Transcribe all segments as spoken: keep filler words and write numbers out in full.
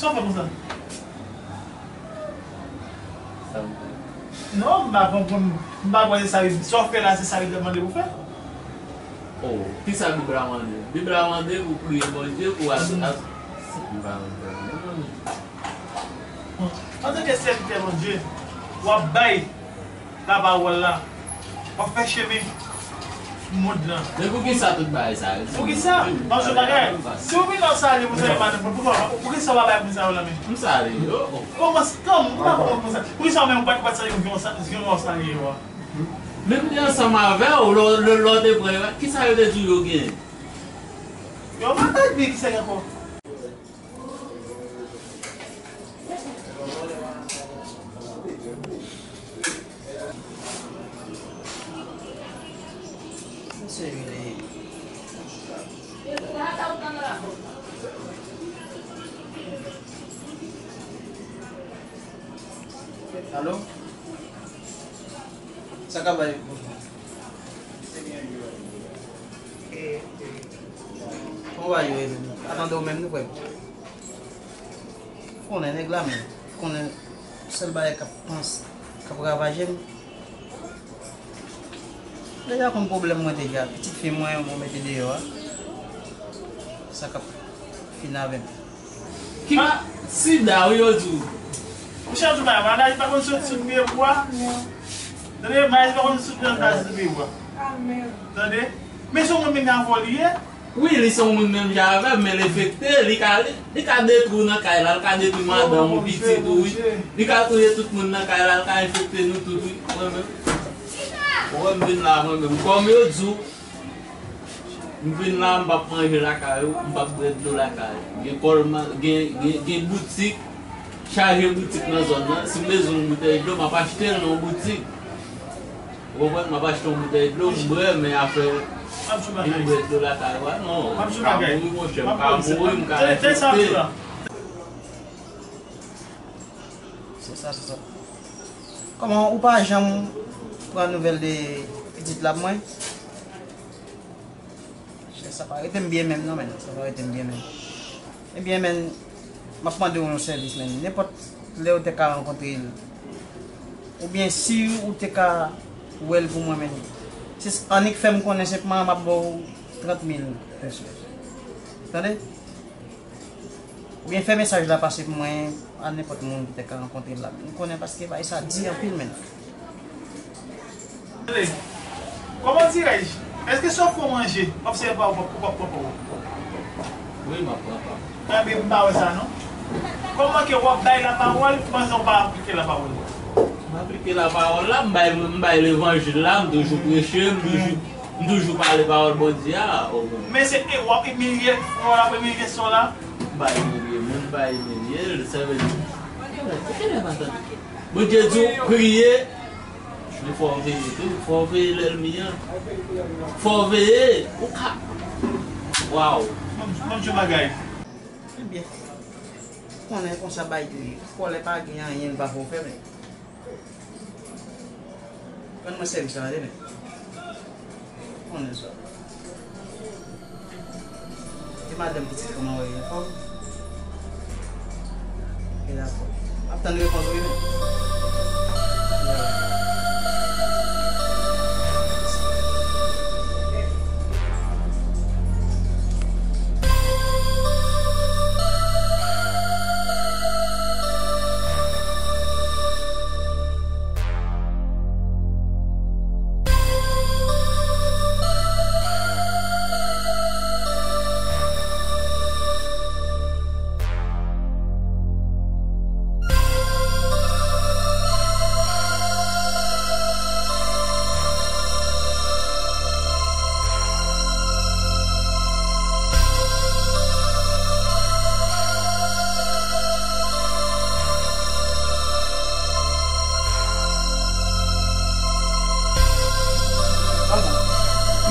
Sa w fè konsa? Non, m pa konprann. M pa kwè se sa Bib, sa w fè la, se sa Bib la mande pou fè. Oh, kisa Bib la mande? Bib la mande pou priye Bondye, pou as-, as-, m pa konprann. Antanke sèvitè Bondye, w ap bay lapawòl la, w ap fè chemen mond lan. Men poukisa tout bagay sa yo? Poukisa? Paske bagay, si w vin nan salye pou salye pa nenpòt, poukisa, poukisa w pa bay moun sa yo lanmen? M salye yo. Kòman, kòman, kòman, kòman sa? Poukisa w menm w pa t, w pa t salye moun ki w salye yo a? Men m te ansanm avè w, lè, lè, lè w te pran yo, kisa yo te di w yo genyen? Yo pa ta di kisa gen ankò. Alo? Sa ka bay? Kòman w ye menm? Atande w menm nou frè m. Konnen nèg la menm. Konnen sèl bagay k ap panse, k ap ravaje m. Deja konn pwoblèm mwen deja. Pitit fi mwen, mwen mete deyò a. Sa k ap fin avè m. Ki sida, wi, yo di w. Misye ap di w bagay, maladi pa konn soti sou pye bwa. Tande, maladi pa konn soti nan kaz sou pye bwa. Tande? Men se yon moun menm jan avè w li ye. Wi, li se yon moun menm jan avè m, men l enfekte, li ka, li, li ka detwi w nan kay la, li ka detwi madanm ou, pitit ou, wi. Li ka touye tout moun nan kay la, li ka enfekte nou tout, wi. Mwen menm. Ou wè m vin la, mwen menm. Kòm yo di w, M vin la, m p ap manje lakay ou, m p ap bwè dlo lakay ou. Gen kòl ma-, gen, gen, gen boutik, chaje boutik nan zòn nan. Si m bezwen yon boutèy dlo, m ap achte l nan yon boutik. Ou konprann? M ap achte yon boutèy dlo, m bwè, men afè vin bwè dlo lakay ou a, non. M ka mouri, monchè, m ka mouri, m ka enfekte. Se sa, se sa. Kòman ou pa janm pran nouvèl de pitit la pou mwen? Chè, sa pa rete m byen menm non, men. Sa pa rete m byen menm. Ebyen, men, m ap mande w yon sèvis, men. Nenpòt lè ou te ka rankontre l, oubyen si ou te ka wè l pou mwen, men. Se annik fè m konnen senpman, m ap ba w trant mil peso. Tande? Oubyen fè mesaj la pase pou mwen a nenpòt moun ki te ka rankontre l la. M konnen paske bay sa di anpil, men. Tande, kòman dirèj? Èske sa w fè w manje, w ap sèvi pa w, ou p ap pran pa w? Wi, m ap pran pa m. Enben, m pa wè sa, non. Kòman ke w ap bay lapawòl, pandan w pa aplike lapawòl? M aplike lapawòl la, m bay, m bay levanjil la, m toujou preche, m toujou, m toujou pale pawòl Bondye a. Men se, e, w ap imilye, w ap imilye sè w la? M pa imilye moun, m pa imilye l, sa vle di. Bondye di w priye, men fò w veye tou, fò w veye lènmi an. Fò w veye, ou ka. Waw. Bon, bon ti bagay. Ebyen, konnen konsa bay tou ye. Kòlè pa gen anyen, l pa fè w fè, men. Rann mwen sèvis la, tande, men. Konnen sa. E madanm pitit kòman w ye, anfòm? E dakò. M ap tann repons ou, wi, men.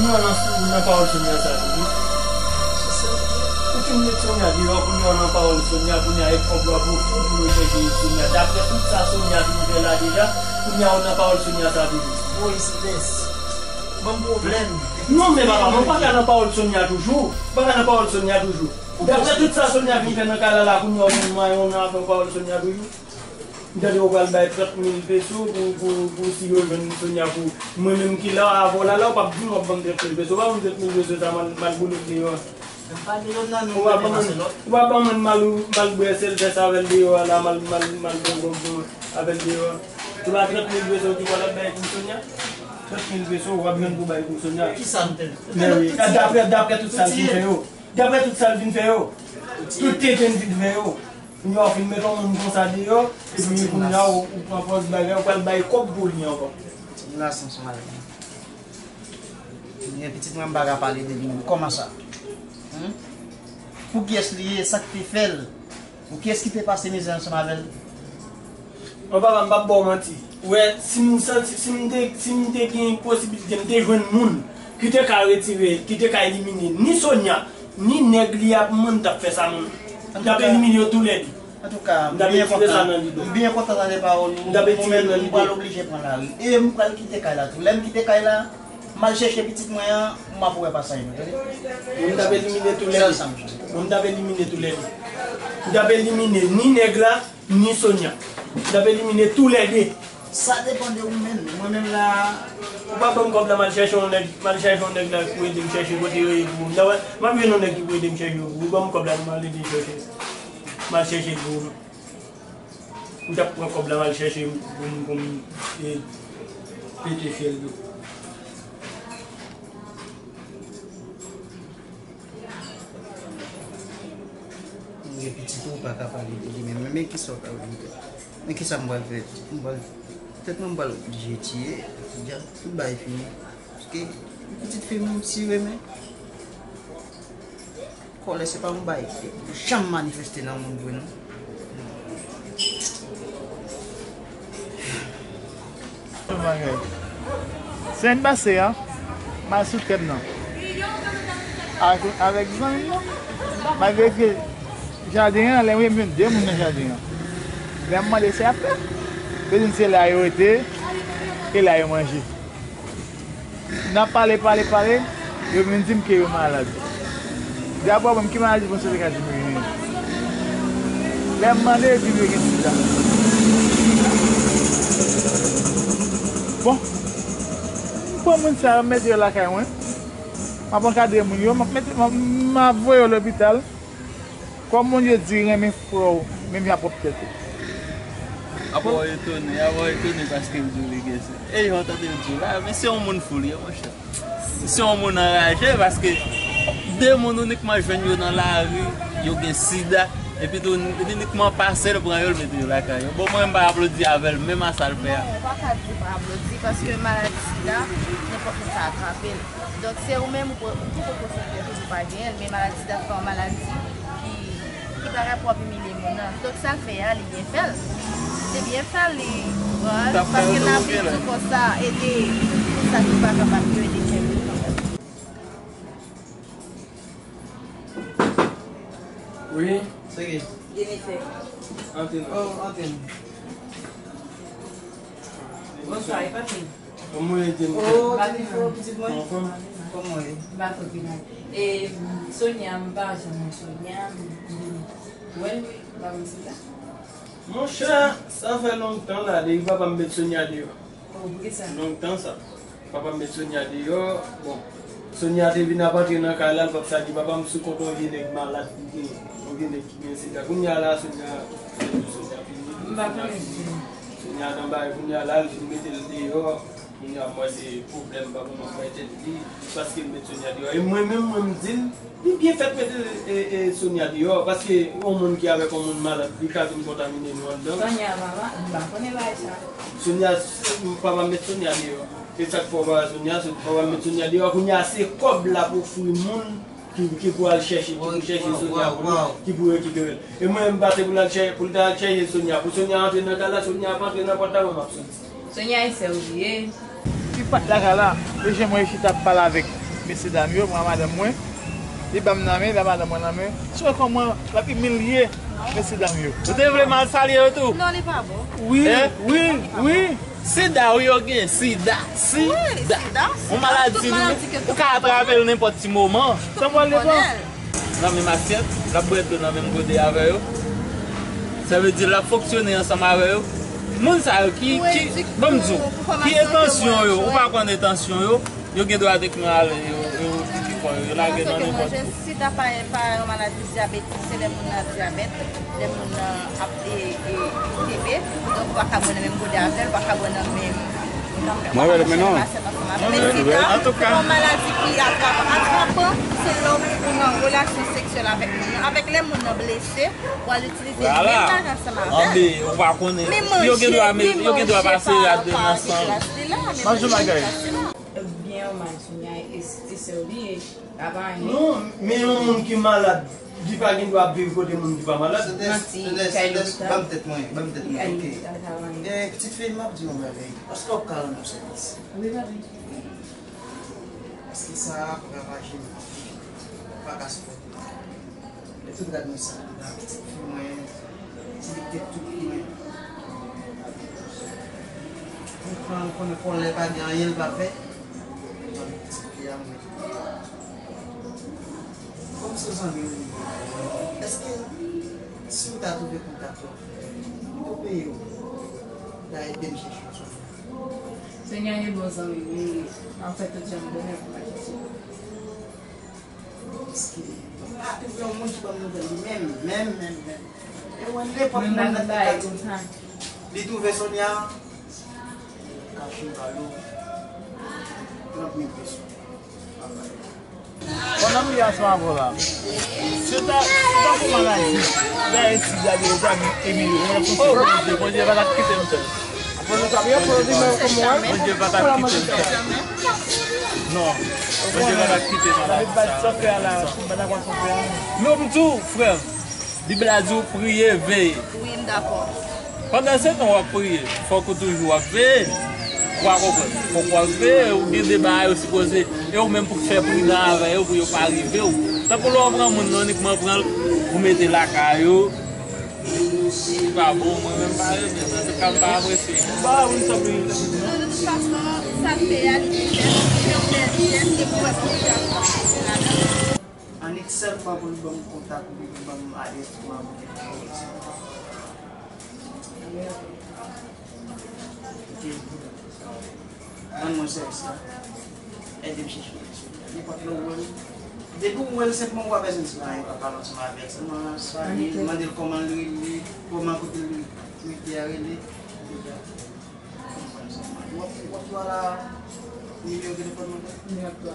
Kounye a nan, nan pawòl Sonia sa toujou. Ou fin met Sonia deyò, kounye a nan pawòl Sonia, kounye a e kòb la pou fou pou yo chèche Sonia. Daprè tout sa Sonia fin fè la deja, kounye a ou nan pawòl Sonia sa toujou. Woy, Silvès. Ban m pwoblèm. Non, men papa, mwen pa ka nan pawòl Sonia toujou. Mwen pa ka nan pawòl Sonia toujou. Daprè tout sa Sonia vin fè nan kay la, la, kounye a w vin manyen w nan afè pawòl Sonia toujou. M tande w pral bay trant mil peso pou, pou, pou si yo jwenn Sonia pou mwen menm ki la, avè w la, la, w p ap di m w ap ban m trant mil peso. W pa ban m trant mil peso sa, m al, m al boule deyò. Ou pa ban mwen, ou pa ban mwen mal, mal bwè sèl fè sa avè l deyò a la, mal, mal, mal pran gòm pou mwen avè l deyò a. Se pa trant mil peso ki pral ap bay pou Sonia? Trant mil peso w ap jwenn pou bay pou Sonia. Ki sa m te? Men wi, daprè, daprè tout sa l vin fè yo. Daprè tout sa l vin fè yo. Tout tenten l vin fè yo. Kounye a w fin met yon moun konsa deyò, epi kounye a w, ou pran pòz bagay, ou pral bay kòb pou li ankò. Ti gason sa. Ebyen, pitit mwen, m pa ka pale de li menm. Kòman sa? Hen? Pou kiyès li ye? Sa k te fè l? Pou kiyès ki te pase mizè ansanm avè l? Bon, papa, m p ap ba w manti. Ou wè, si m santi, si m te, si m te gen posibilite, m te jwenn moun ki te ka retire, ki te ka elimine ni Sonia, ni nèg li a pou mwen, m t ap fè sa menm. M t ap elimine yo toulède. Antouka, m byen kontan. M byen kontan tande pawòl ou. Mwen menm, m pral oblije pran lari. E m pral kite kay la tou. Lè m kite kay la, m al chèche pitit mwen an, m ap wè pasaj nou, tande? Mwen, m t ap elimine toulède. Mwen, m t ap elimine toulède. M t ap elimine ni nèg la, ni Sonia. M t ap elimine toulède. Sa depann de ou menm. Mwen menm la, ou pa ban m kòb la, m al chèche yon nèg, m al chèche yon nèg la pou ede m chèche kote yo ye pou ou. M ap jwenn yon nèg ki pou ede m chèche yo pou ou. Ban m kòb la, m al ede chèche. M al chèche l pou ou. M t ap pran kòb la, m al chèche pou m, pou m, e, pete fyèl yo. Mwen gen pitit ou pa ka pale de li menm. Men, men kisa w ka vin fè? Men kisa m pral fè? M pral, petèt mwen m pral oblije tiye. Tout bagay fini. Paske pitit fi m si renmen. Kòlè se pa yon bagay ki janm manifeste nan moun vre non. Yon bagay. Semèn pase a, m al sou tè m nan. Avèk, avèk zanmi m nan. M al verifye jaden an, lè m wè m jwenn de moun nan jaden an. Lè m mande se apre, yo di m se la yo rete, e la yo manje. N ap pale, pale, pale, yo vin di m ke yo malad. Dabò, mwen, ki maladi panse yo te ka di m yo genyen? Lè m mande, yo di m yo gen sida. Bon, m pran moun sa yo, m mete yo lakay mwen. M ap ankadre moun yo, m ap mete, m ap, m ap voye yo lopital. Kòm Bondye di renmen frè w, menm jan pwòp tèt ou. Apa w etone, apa w etone paske l di w li gen sida. E jan w tande l di w la, men se yon moun fou li ye, monchè. Se yon moun anraje paske de moun ou nikman jwenn yo nan lari, yo gen sida, epi tou li nikman pase l pran yo, l mete yo lakay yo. Bon, mwen m pa aplodi avè l, menm a sa l fè a. Non, ou pa ka di ou pa aplodi paske maladi sida, nenpòt moun ka atrape l. Donk, se ou menm ou pou, ou pou poko santi w toujou pa genyen l, men maladi sida se pa yon maladi ki, ki bagay pou w ap imilye moun nan. Donk, sa l fè a, li byen fè l. Li byen fè l, li pran l, paske n ap viv sou konsa, ede sa ki pa kapab yo, ede kenbe yo kanmenm. Wi. Se ki? Jennifer. Antre non. Oh, antre non. Bonswa, e pa fini. Kòman w ye, Jennifer? Oh, Jennifer, pitit mwen. Anfòm? Kòman w ye? M pa twò pi mal. E, Sonia, m pa janm wè Sonia, m, m, wè l, wi, m pa konn si la. Monchè, sa fè lontan la, depi papa m met Sonia deyò. Oh, poukisa? Lontan sa. Papa m met Sonia deyò. Bon, Sonia te vin ap antre nan kay la, l p ap sa di papa m sou kont yon vye nèg malad li genyen. Yon vye nèg ki gen sida. Kounye a la, Sonia, Sonia fini. M pa konnen. Sonia nan bagay, kounye a la, l vin mete l deyò. Kounye a, m wè se pwoblèm, m pa konn kòman fè tèt li, paske l met Sonia deyò. E mwen menm, mwen m di l, li byen fèt mete, e, e, Sonia deyò, paske yon moun ki avèk yon moun malad, li ka vin kontamine nou anndan. Sonia pa ma-, m pa konnen bagay sa. Sonia, papa m met Sonia deyò. E sa k fè w pa wè Sonia, se papa m met Sonia deyò. Kounye a, se kòb l ap ofri moun ki, ki pou al chèche, ki pou chèche Sonia pou li, ki pou rekipere l. E mwen, m pa te pou l al chèche, pou l ta al chèche Sonia. Pou Sonia antre nan kay la, Sonia ap antre nan pòt la, mwen m ap soti. Sonia e sè w li ye. Li pa t lakay la. Deja mwen resi t ap pale avèk mesye dam yo, mwen a madanm mwen. Li ban m nan men, li ban madanm mwen nan men. Sou kòman l ap imilye mesye dam yo. Ou te vle m al salye yo tou? Non, li pa bon. Wi, wi, wi. Sida, wi, yo gen sida. Sida. Yon maladi, ou ka atrape l nenpòt ti moman. Sa pral depan. nan menm asyèt, l ap bwè dlo nan menm gode avè yo. Sa vle di l ap fonksyone ansanm avè yo. Moun sa yo ki, ki, ban m di w, ki entansyon yo, ou pa konn entansyon yo, yo gen dwa te pran ale, yo, yo, yo, yo lage nan nenpòt. Si ta pa, pa yon maladi dyabetik, se lè moun nan dyabèt, lè moun nan ap, e, e, kenbe, donk ou pa ka bwè nan menm gode avè l, ou pa ka bwè nan menm. Mwen wè l, men non. Men sida, se yon maladi ki atrap-, atrapan, se lè ou nan relasyon seksyèl avèk moun nan. Avèk lè moun nan blese, w al itilize menm bagay ansanm avè l. Anben, ou pa konnen. Yo gen dwa, yo gen dwa pase rad nan san. Manje bagay. Byen ou mal, Sonia, e, e sè w li ye. Apa anyen. Non, men yon moun ki malad, li pa gen dwa ap viv kote moun ki pa malad. Manti, kay lopital. Ban m tèt mwen, ban m tèt mwen, ok. Eh, pitit fi, m ap di yon bagay. Èske w ka rann yon sèvis? Wi, papi. Paske sa a, papa Jim, pa ka sipòte. Lè tout gad mwen sa, pitit fi mwen, ti lik tèt tout mwen. Ou pran, ou konnen kòlè pa gen anyen l pa fè. Pitit fi a mwen. Kòm se zanmi w li ye, èske si w ta twouve kontak yo, ou peye w, ta ede m chèche yon sòt? Sonia, li bon zanmi m, wi. Anfèt, tout jan m bon, men pou m pa chèche. Paske, m pa twouve yon moun ki ban m nouvèl li menm, menm, menm, menm. E mwen, nenpòt moun nan tèt la, li twouve Sonia, kache balo, trant mil peso. Pandan m ye ansanm avè w la, se ta, se ta pou maladi, dayè sida de yo ta di, epi yo, Bondye, Bondye pa t ap kite m sèl. Bondye pa t ap kite m sèl. Non. Bondye pa t ap kite maladi sa. Men m di w, frè m, Bib la di w priye, veye. Wi, m dakò. Pandan se tan w ap priye, fòk ou toujou ap veye. Ou pa konprann? Fòk w ap veye, ou gen de bagay ou sipoze, e ou menm pou fè pridan avè yo, pou yo pa rive w. Tankou lè w pran moun nan, inikman pran l pou mete lakay ou. Li pa bon, mwen menm pa renmen, antouka m pa apresye. M pa wè sa pou. Non, de tout fason, sa l fè a, li te fè, se yon bèl pyès, e pou wè konfyans pa pase ladan l. Annik sèlman pou l ban m kontak li, pou l ban m adrès pou mwen voye. Ok. Rann mwen sèvis la. Ede m chèche yon sòlisyon. Nenpòt lè w wè l. Depi w wè l senpman, ou pa bezwen di anyen, pa pale ansanm avè l. Sèlman sa li, mande l kòman l rele, kòman kote l rete a rele. W ap, w ap twa la, nimewo telefòn mwen? Nimewo twa.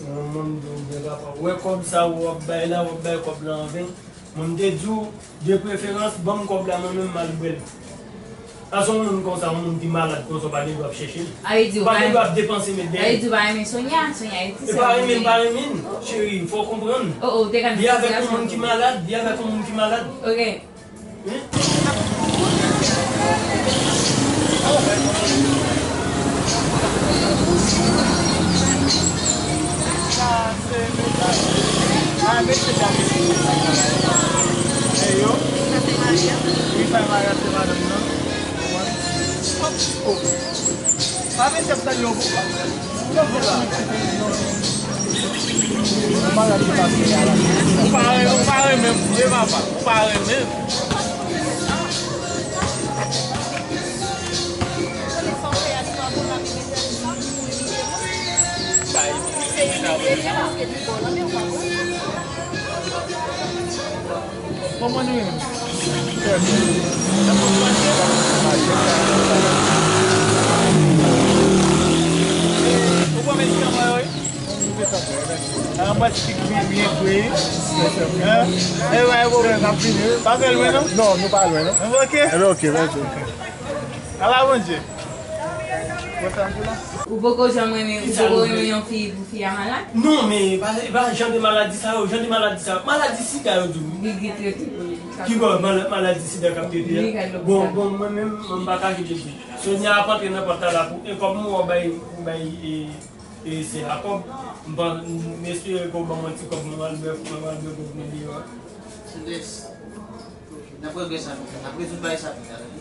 Yon moun di w gen rapò. Wè kòb sa w ap bay la, w ap bay kòb la an ven. Mwen m te di w, de preferans, ban m kòb la, mwen menm m al bwè l. Sa se yon moun konsa, yon moun ki malad konsa, w pa gen dwa ap chèche l. Ou pa gen dwa ap depanse met dèyè l. Sa vle di ou pa renmen Sonia? Sonia e ti sè w. E pa renmen m, pa renmen l, cheri, fò w konprann. Oh, oh, ou te ka nan sitiyasyon. Li avèk yon moun ki malad, li avèk yon moun ki malad. Ok. Wi. Sa se mesaj. A, mesye sa. E yo? Sa se Maria. Wi, sa Maria, se madanm nan. Ou konprann? Oh. Pa mesye ap salye w. Ou pa renmen, ou pa renmen m vre, papa. Ou pa renmen m. Kòman nou ye menm? Ou pran medikaman yo, wi? An, mwen ti byen, byen fre. Hein? E pa gen pwoblèm, n ap vini, wi. Pa fè lwen, non? Non, nou pa lwen, non. Ok. Ebyen, ok, mèsi. Ala Bondye. Ou poko janm renmen, ou poko renmen yon fi pou fi a malad? Non, men e pa, e pa jan de maladi sa yo, jan de maladi sa yo. Maladi sida yo di w. Li gen trete pou li. Ki bò mal-, maladi sida k ap trete a? Li kay lopital. Bon, bon, mwen menm, mwen m pa ka kite fi. Sonia ap antre nan pòt la la pou e kòb mwen w bay, pou bay e, e sè a kòb. M pa, m espere ke w ban mwen ti kòb mwen al bwè, mwen al bwè kòb mwen deyò a. Silvès. N ap regle sa pita. N ap rezoud bagay sa pita, tande?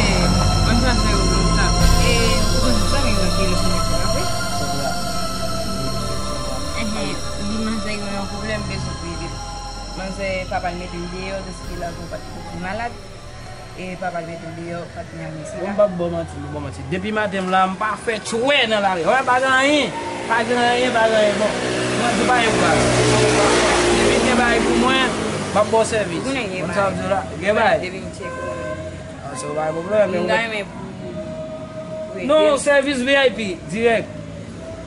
men, manzè yo lontan. E, ou konn zanmi mwen ki rele sou mwen, se pa vre? Enhen, li manzè yo yon pwoblèm, bezwen pou ede l. Manzè papa l mete l deyò, deske l avè w pa t konn malad. E papa l mete l deyò, patnè a mwen se Bon, la. M p ap ba w manti, m p ap ba w manti. Depi maten m la, m pa fè tchwè nan lari. Wè, pa gen anyen. Pa gen anyen, pa gen anyen. Bon, mwen di w pa gen pwoblèm. Depi gen bagay pou mwen, m ap ba w sèvis. Ou konnen gen bagay. Konn sa w ap di w la? Gen bagay. Depi m tcheke w. Ah, se pa gen pwoblèm, men m gen. Non, sèvis V I P, dirèk.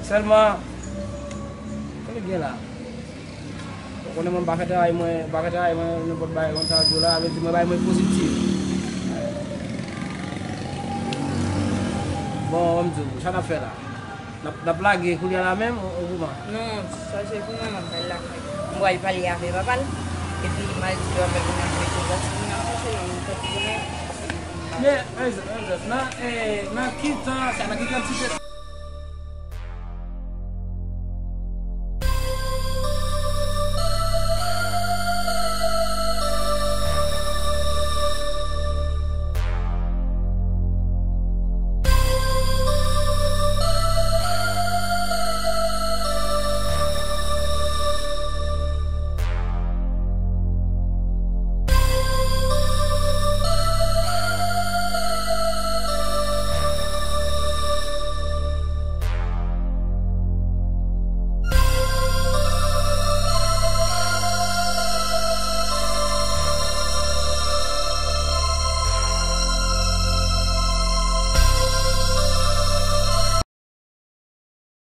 Sèlman, kote gen la? Ou konnen mwen pa fè travay mwen, pa fè travay mwen nenpòt bagay konsa di w la, vle di mwen bay mwen pozitif. Bon, m di w, sa n ap fè la? N ap, n ap lage kounye a la menm, ou kouman? Non, sa se pou mwen, mwen pral lakay. Mwen pral pale avè papa l. Epi m al di papa l pou n ap mete gaz pou n ap mache, e fè ti konnen. Men, men, men, nan, eh, nan ki tan, nan ki kantite